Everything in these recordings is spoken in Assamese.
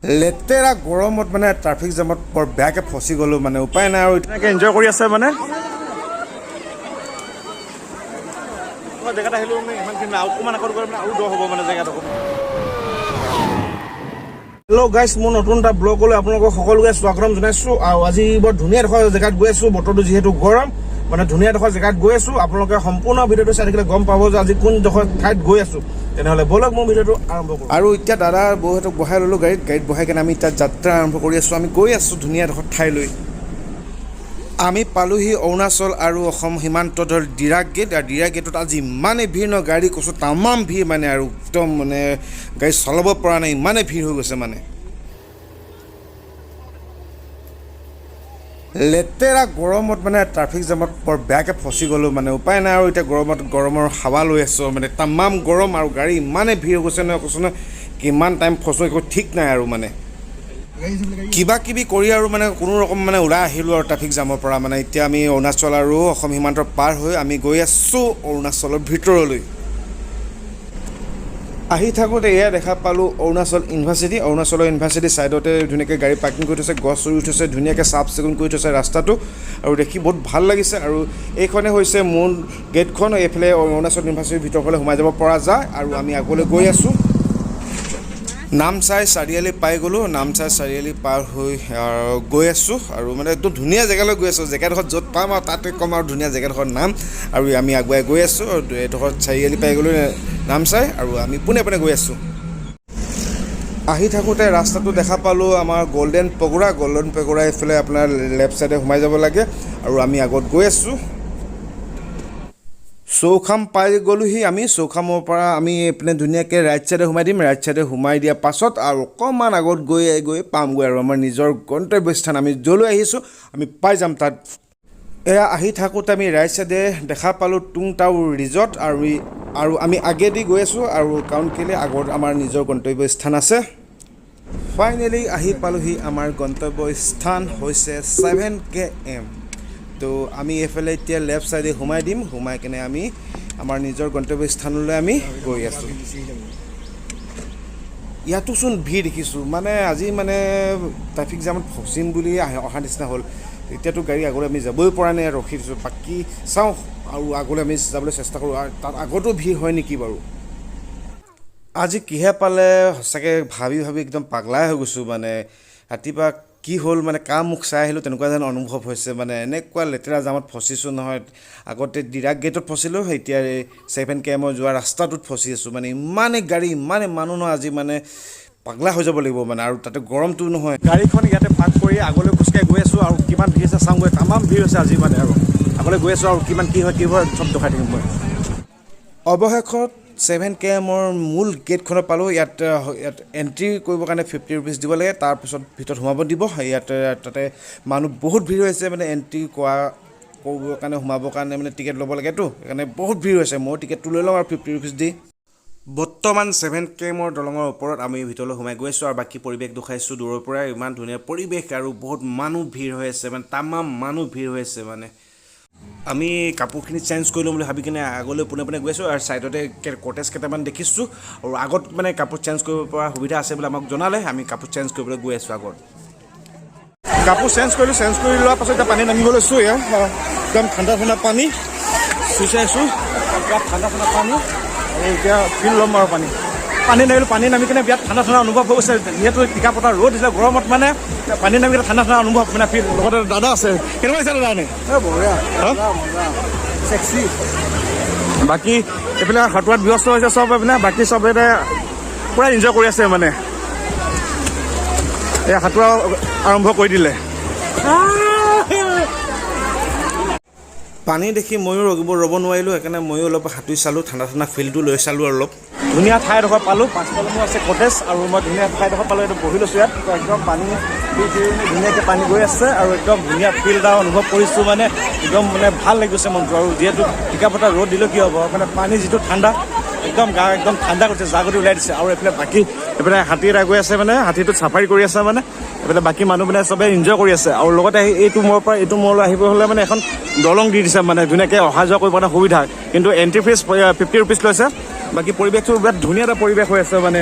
লেতেৰা গৰমত মানে ট্ৰাফিক জামত বৰ বেয়াকৈ ফচি গ'লোঁ, মানে উপায় নাই আৰু। তেনেকৈ এনজয় কৰি আছে মানে। জেগাত আহিলোঁ মানে ইমানখিনি আৰু অকণমান আগত গ'লে মানে আৰু দ হ'ব মানে জেগাটো। হেল্ল' গাইছ, মোৰ নতুন এটা ব্লগলৈ আপোনালোকক সকলোকে স্বাগতম জনাইছোঁ। আৰু আজি বৰ ধুনীয়া এডোখৰ জেগাত গৈ আছোঁ। বতৰটো যিহেতু গৰম, মানে ধুনীয়া এডোখৰ জেগাত গৈ আছোঁ। আপোনালোকে সম্পূৰ্ণ ভিডিঅ'টো চাই থাকিলে গম পাব যে আজি কোনডোখৰ ঠাইত গৈ আছোঁ। তেনেহ'লে ব'লক, মোৰ ভিডিঅ'টো আৰম্ভ কৰোঁ। আৰু এতিয়া দাদা বৌহঁতক বহাই ল'লোঁ গাড়ীত। গাড়ীত বহাই কেনে আমি তাত যাত্ৰা আৰম্ভ কৰি আছোঁ। আমি গৈ আছোঁ ধুনীয়া এডোখৰ ঠাইলৈ। আমি পালোহি অৰুণাচল আৰু অসম সীমান্তত ধৰ ডিৰাক গেট। আৰু ডিৰাক গেটত আজি ইমানেই ভিৰ ন গাড়ী, কৈছোঁ তামাম ভিৰ মানে, আৰু একদম মানে গাড়ী চলাব পৰা নাই, ইমানেই ভিৰ হৈ গৈছে মানে। লেতেৰা গৰমত মানে ট্ৰাফিক জামত বৰ বেয়াকৈ ফচি গ'লোঁ, মানে উপায় নাই আৰু। এতিয়া গৰমত গৰমৰ হাৱা লৈ আছোঁ, মানে তামাম গৰম আৰু গাড়ী ইমানেই ভিৰ হৈ গৈছে নহয়, কৈছোঁ নহয়, কিমান টাইম ফচোঁ একো ঠিক নাই আৰু। মানে কিবা কিবি কৰি আৰু মানে কোনো ৰকম মানে ওলাই আহিলোঁ আৰু ট্ৰাফিক জামৰ পৰা। মানে এতিয়া আমি অৰুণাচল আৰু অসম সীমান্ত পাৰ হৈ আমি গৈ আছোঁ অৰুণাচলৰ ভিতৰলৈ। আহি থাকোঁতে এয়া দেখা পালোঁ অৰুণাচল ইউনিভাৰ্চিটি। অৰুণাচলৰ ইউনিভাৰ্চিটিৰ ছাইডতে ধুনীয়াকৈ গাড়ী পাৰ্কিং কৰি থৈছে, গছ ৰুই থৈছে, ধুনীয়াকৈ চাফ চিকুণ কৰি থৈছে ৰাস্তাটো আৰু দেখি বহুত ভাল লাগিছে। আৰু এইখনে হৈছে মূল গেটখন। এইফালে অৰুণাচল ইউনিভাৰ্চিটিৰ ভিতৰৰ ফালে সোমাই যাব পৰা যায়। আৰু আমি আগলৈ গৈ আছোঁ। নামচাই চাৰিআলি পাই গ'লোঁ। নামচাই চাৰিআলি পাৰ হৈ গৈ আছোঁ আৰু মানে একদম ধুনীয়া জেগালৈ গৈ আছোঁ। জেগাডোখৰত য'ত পাম আৰু তাতে ক'ম আৰু ধুনীয়া জেগাডোখৰৰ নাম। আৰু আমি আগুৱাই গৈ আছোঁ আৰু এইডোখৰত চাৰিআলি পাই গ'লোঁ নামচাই, আৰু আমি পোনে পোনে গৈ আছোঁ। আহি থাকোঁতে ৰাস্তাটো দেখা পালোঁ আমাৰ গল্ডেন পগোৰা। গল্ডেন পগোৰা এইফালে আপোনাৰ লেফ্ট ছাইডে সোমাই যাব লাগে আৰু আমি আগত গৈ আছোঁ। চৌখাম পাই গ'লোহি আমি। চৌখামৰ পৰা আমি এইপিনে ধুনীয়াকৈ ৰাইট ছাইডে সোমাই দিম। ৰাইট ছাইডে সোমাই দিয়াৰ পাছত আৰু অকণমান আগত গৈ গৈ পামগৈ আৰু আমাৰ নিজৰ গন্তব্যস্থান। আমি য'লৈ আহিছোঁ আমি পাই যাম তাত। এয়া আহি থাকোঁতে আমি ৰাইট ছাইডে দেখা পালোঁ টুং টাও ৰিজৰ্ট। আৰু আমি আগেদি গৈ আছোঁ আৰু কাৰণ কেলৈ আগত আমাৰ নিজৰ গন্তব্যস্থান আছে। ফাইনেলি আহি পালোহি। আমাৰ গন্তব্যস্থান হৈছে 7 KM। তো আমি এইফালে এতিয়া লেফ্ট ছাইডে সোমাই দিম। সোমাই কেনে আমি আমাৰ নিজৰ গন্তব্যস্থানলৈ আমি গৈ আছোঁ। ইয়াতোচোন ভিৰ দেখিছোঁ। মানে আজি মানে ট্ৰাফিক জামত ফচিম বুলি অহা নিচিনা হ'ল। এতিয়াতো গাড়ী আগলৈ আমি যাবই পৰা নাই, ৰখি দিছোঁ। বাকী চাওঁ আৰু আগলৈ আমি যাবলৈ চেষ্টা কৰোঁ। আৰু তাত আগতো ভিৰ হয় নেকি বাৰু? আজি কিহে পালে সঁচাকৈ ভাবি ভাবি একদম পাগলাই হৈ গৈছোঁ। মানে ৰাতিপুৱা কি হ'ল, মানে কাৰ মুখ চাই আহিলোঁ তেনেকুৱা যেন অনুভৱ হৈছে। মানে এনেকুৱা লেতেৰা জামত ফচিছোঁ নহয়। আগতে ডিৰাক গেটত ফচিলোঁ, এতিয়া এই 7 KMৰ যোৱা ৰাস্তাটোত ফচি আছোঁ। মানে ইমানেই গাড়ী, ইমানেই মানুহ নহয় আজি, মানে পাগলা হৈ যাব লাগিব মানে। আৰু তাতে গৰমটো নহয়। গাড়ীখন ইয়াতে পাৰ্ক কৰি আগলৈ খোজকাঢ়ি গৈ আছোঁ আৰু কিমান ভিৰ আছে চাওঁগৈ। তামাম ভিৰ হৈছে আজি মানে। আৰু আগলৈ গৈ আছোঁ আৰু কিমান কি হয় কি হয় চব দেখাই থাকিম মই। অৱশেষত 7 KMৰ মূল গেটখনত পালোঁ। ইয়াত এণ্ট্ৰি কৰিবৰ কাৰণে 50 ৰুপিজ দিব লাগে, তাৰপিছত ভিতৰত সোমাব দিব। ইয়াত তাতে মানুহ বহুত ভিৰ হৈছে। মানে এণ্ট্ৰি কৰিবৰ কাৰণে, সোমাবৰ কাৰণে মানে টিকেট ল'ব লাগেতো, সেইকাৰণে বহুত ভিৰ হৈছে। ময়ো টিকেটটো লৈ লওঁ আৰু 50 ৰুপিজ দি। বৰ্তমান 7 KMৰ দলঙৰ ওপৰত আমি ভিতৰলৈ সোমাই গৈ আছোঁ আৰু বাকী পৰিৱেশ দেখুৱাইছোঁ দূৰৰ পৰাই। ইমান ধুনীয়া পৰিৱেশ আৰু বহুত মানুহ ভিৰ হৈ আছে, মানে তামাম মানুহ ভিৰ হৈ আছে। মানে আমি কাপোৰখিনি চেঞ্জ কৰি ল'ম বুলি ভাবি কিনে আগলৈ পোনে পোনে গৈ আছোঁ আৰু ছাইডতে কটেজ কেইটামান দেখিছোঁ আৰু আগত মানে কাপোৰ চেঞ্জ কৰিব পৰা সুবিধা আছে বুলি আমাক জনালে। আমি কাপোৰ চেঞ্জ কৰিবলৈ গৈ আছোঁ আগত। কাপোৰ চেঞ্জ কৰিলোঁ। চেঞ্জ কৰি লোৱাৰ পাছত এতিয়া পানী নামিব লৈছোঁ। এয়া একদম ঠাণ্ডা ঠাণ্ডা পানী চুঁচাইছোঁ, বিৰাট ঠাণ্ডা ঠাণ্ডা পানী। আৰু এতিয়া ফিল ল'ম আৰু পানী নামিলোঁ। পানী নামি কিনে বিৰাট ঠাণ্ডা ঠাণ্ডা অনুভৱ হৈ গৈছে। যিহেতু টিকা পতা ৰ'দ দিছিলে গৰমত, মানে পানী নামি কিনে ঠাণ্ডা ঠাণ্ডা অনুভৱ মানে ফিল। লগতে দাদা আছে। কেনেকুৱা লাগিছে দাদা এনে? বঢ়িয়া। হা? চেক্সি। বাকী এইফালে সাঁতোৰাত ব্যস্ত হৈছে চব এইপিনে। বাকী চব এতিয়া পূৰা এনজয় কৰি আছে। মানে এই সাঁতোৰা আৰম্ভ কৰি দিলে। পানী দেখি ময়ো ৰ'ব নোৱাৰিলোঁ, সেইকাৰণে ময়ো অলপ সাঁতুৰি চালোঁ, ঠাণ্ডা ঠাণ্ডা ফিলটো লৈ চালোঁ আৰু অলপ। ধুনীয়া ঠাইডোখৰ পালোঁ। পাছফালে মোৰ আছে কটেজ আৰু মই ধুনীয়া ঠাইডোখৰ পালোঁ, এইটো বহি লৈছোঁ ইয়াত। একদম পানী ধুনীয়াকৈ পানী গৈ আছে আৰু একদম ধুনীয়া ফিল এটা অনুভৱ কৰিছোঁ। মানে একদম মানে ভাল লাগি গৈছে মনটো। আৰু যিহেতু টিকা ফটা ৰ'দ দিলেও কি হ'ব, মানে পানী যিটো ঠাণ্ডা, একদম গা একদম ঠাণ্ডা কৰিছে, জাগতি ওলাই দিছে। আৰু এইফালে বাকী এইফালে হাতী এটা গৈ আছে, মানে হাতীটোত চাফাৰী কৰি আছে। মানে এইফালে বাকী মানুহ মানে চবে এনজয় কৰি আছে। আৰু লগতে এইটো মূৰৰ পৰা এইটো মূৰলৈ আহিব হ'লে মানে এখন দলং দি দিছে, মানে ধুনীয়াকৈ অহা যোৱা কৰিব কাৰণে সুবিধা। কিন্তু এণ্ট্ৰি ফিজ 50 ৰুপিজ লৈছে। বাকী পৰিৱেশটো বিৰাট ধুনীয়া এটা পৰিৱেশ হৈ আছে। মানে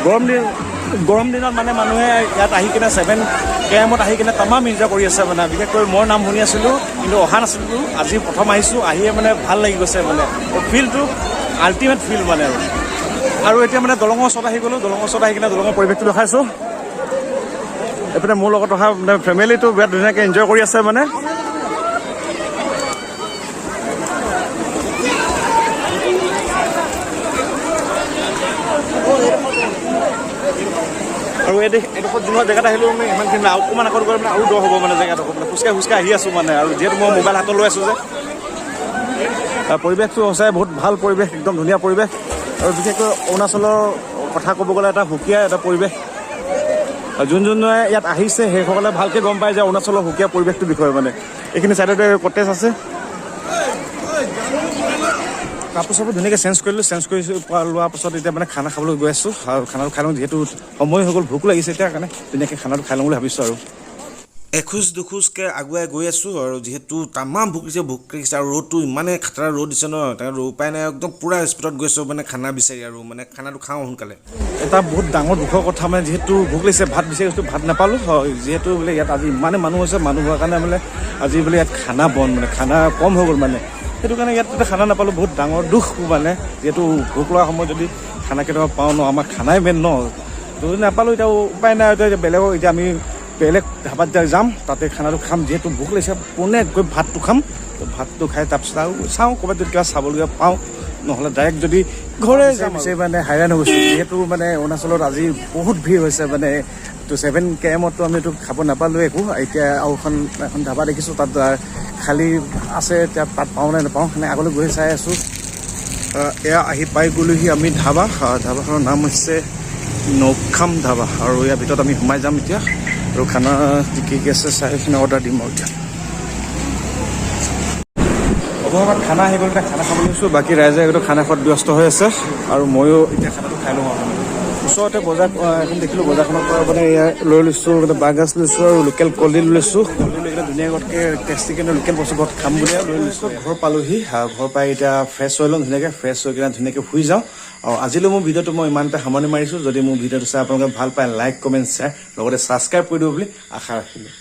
গৰম দিন। গৰম দিনত মানে মানুহে ইয়াত আহি কিনে 7 কেএমত আহি কিনে তামাম এনজয় কৰি আছে। মানে বিশেষকৈ মই নাম শুনি আছিলোঁ, কিন্তু অহা নাছিলোঁ। আজি প্ৰথম আহিছোঁ, আহিয়ে মানে ভাল লাগি গৈছে। মানে ফিলটো আল্টিমেট ফিল মানে। আৰু আৰু এতিয়া মানে দলঙৰ ওচৰত আহি গ'লোঁ। দলঙৰ ওচৰত আহি কিনে দলঙৰ পৰিৱেশটো দেখাইছোঁ। এইপিনে মোৰ লগত অহা মানে ফেমিলিটো বিৰাট ধুনীয়াকৈ এনজয় কৰি আছে মানে। আৰু এই এইডোখৰত যোনখন জেগাত আহিলোঁ, মানে ইমানখিনি আৰু অকণমান আগত গ'লে মানে আৰু দ হ'ব মানে জেগাডোখৰ। মানে খোজকাঢ়ি খোজকাঢ়ি আহি আছোঁ মানে। আৰু যিহেতু মই মোবাইল হাতত লৈ আছোঁ যে পৰিৱেশটো সঁচাই বহুত ভাল পৰিৱেশ, একদম ধুনীয়া পৰিৱেশ। আৰু বিশেষকৈ অৰুণাচলৰ কথা ক'ব গ'লে এটা সুকীয়া এটা পৰিৱেশ। আৰু যোন যোনে ইয়াত আহিছে, সেইসকলে ভালকৈ গম পায় যে অৰুণাচলৰ সুকীয়া পৰিৱেশটোৰ বিষয়ে। মানে এইখিনি চাইডতে কটেজ আছে। কাপোৰ চাপোৰ ধুনীয়াকৈ চেঞ্জ কৰিলোঁ। চেঞ্জ কৰি লোৱাৰ পাছত এতিয়া মানে খানা খাবলৈ গৈ আছোঁ আৰু খানাটো খাই লওঁ, যিহেতু সময় হৈ গ'ল, ভোকো লাগিছে এতিয়া কাৰণে ধুনীয়াকৈ খানাটো খাই লওঁ বুলি ভাবিছোঁ। আৰু এখোজ দুখোজকৈ আগুৱাই গৈ আছোঁ আৰু যিহেতু তামাম ভোক লাগিছে, ভোক লাগিছে। আৰু ৰ'দটো ইমানেই খাতৰা ৰ'দ দিছে ন, তাৰ উপায় নাই, একদম পূৰা স্পীডত গৈছোঁ মানে খানা বিচাৰি আৰু মানে খানাটো খাওঁ সোনকালে। এটা বহুত ডাঙৰ দুখৰ কথা, মানে যিহেতু ভোক লাগিছে, ভাত বিচাৰি গৈছোঁ, ভাত নাপালোঁ। হয়, যিহেতু বোলে ইয়াত আজি ইমানে মানুহ হৈছে, মানুহ হোৱাৰ কাৰণে বোলে আজি বোলে ইয়াত খানা বন্ধ, মানে খানা কম হৈ গ'ল। মানে সেইটো কাৰণে ইয়াত তাতে খানা নাপালোঁ, বহুত ডাঙৰ দুখ। মানে যিহেতু ভোক লগা সময়ত যদি খানা কেইটামান পাওঁ ন, আমাৰ খানাই মেইন ন। তো নাপালোঁ, এতিয়া উপায় নাই। এতিয়া বেলেগৰ এতিয়া আমি বেলেগ ধাবাত যাম, তাতে খানাটো খাম। যিহেতু ভোক লাগিছে, পোনে গৈ ভাতটো খাম। তো ভাতটো খাই তাৰপিছত আৰু চাওঁ ক'ৰবাত যদি কিবা চাবলগীয়া পাওঁ, নহ'লে ডাইৰেক্ট যদি ঘৰে যাম। বিচাৰি মানে হাইৰাণ হৈ গৈছোঁ, যিহেতু মানে অৰুণাচলত আজি বহুত ভিৰ হৈছে। মানে তো 7 কেএমততো আমি এইটো খাব নাপালোঁ একো। এতিয়া আৰু এখন এখন ধাবা দেখিছোঁ, তাত খালী আছে। এতিয়া তাত পাওঁ নে নাপাওঁ, মানে আগলৈ গৈ চাই আছোঁ। এয়া আহি পাই গ'লোহি আমি ধাবা। ধাবাখনৰ নাম হৈছে নখাম ধাবা আৰু ইয়াৰ ভিতৰত আমি সোমাই যাম এতিয়া আৰু খানা কি কি আছে চাই কিনে অৰ্ডাৰ দিম। আৰু এতিয়া অৱশেষত খানা আহি গ'ল। এতিয়া খানা খাবলৈ লৈছোঁ। বাকী ৰাইজে একদম খানা খোৱাত ব্যস্ত হৈ আছে আৰু ময়ো এতিয়া খানাটো খাই লওঁ। আৰু ওচৰতে বজাৰ এখন দেখিলোঁ। বজাৰখনৰ পৰা মানে ইয়াৰ লৈ লৈছোঁ, মানে বাঁহগাজ লৈছোঁ আৰু লোকেল কলডিল লৈছোঁ। কলডিল লৈ কিনে ধুনীয়াকৈ টেষ্টি কিনে লোকেল বস্তু ঘৰত খাম বুলি আৰু লৈ লৈছোঁ। ঘৰ পালোহি আৰু ঘৰ পাই এতিয়া ফ্ৰেছ হৈ লওঁ ধুনীয়াকৈ। ফ্ৰেছ হৈ কিনে ধুনীয়াকৈ শুই যাওঁ। আৰু আজিলৈ মোৰ ভিডিঅ'টো মই ইমানতে সামৰণি মাৰিছোঁ। যদি মোৰ ভিডিঅ'টো চাই আপোনালোকে ভাল পায়, লাইক, কমেণ্ট, শ্বেয়াৰ, লগতে ছাবস্ক্ৰাইব কৰি দিব বুলি আশা ৰাখিলোঁ।